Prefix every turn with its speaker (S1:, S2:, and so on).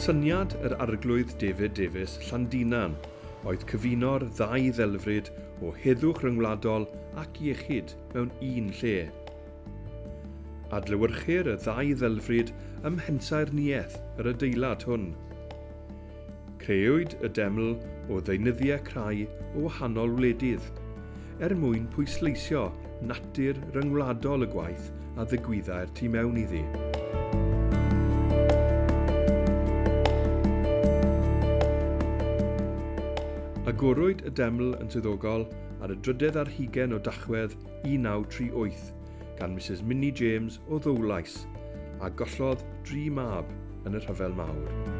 S1: Syniad yr Arglwydd David Davies Llandinan oedd cyfuno'r ddau ddelfryd o heddwch rhyngwladol ac iechyd mewn un lle. Adlewyrchir y ddau ddelfryd ym mhensaernïaeth yr adeilad hwn. Crëwyd y deml o ddeunyddiau crai o wahanol wledydd, er mwyn pwysleisio natur ryngwladol y gwaith a ddigwyddai'r tu mewn iddi. Agorwyd y deml yn swyddogol ar y drydedd ar hugain o Dachwedd 1938 gan Misus Minnie James o Ddowlais, a gollodd dri mab yn y Rhyfel Mawr.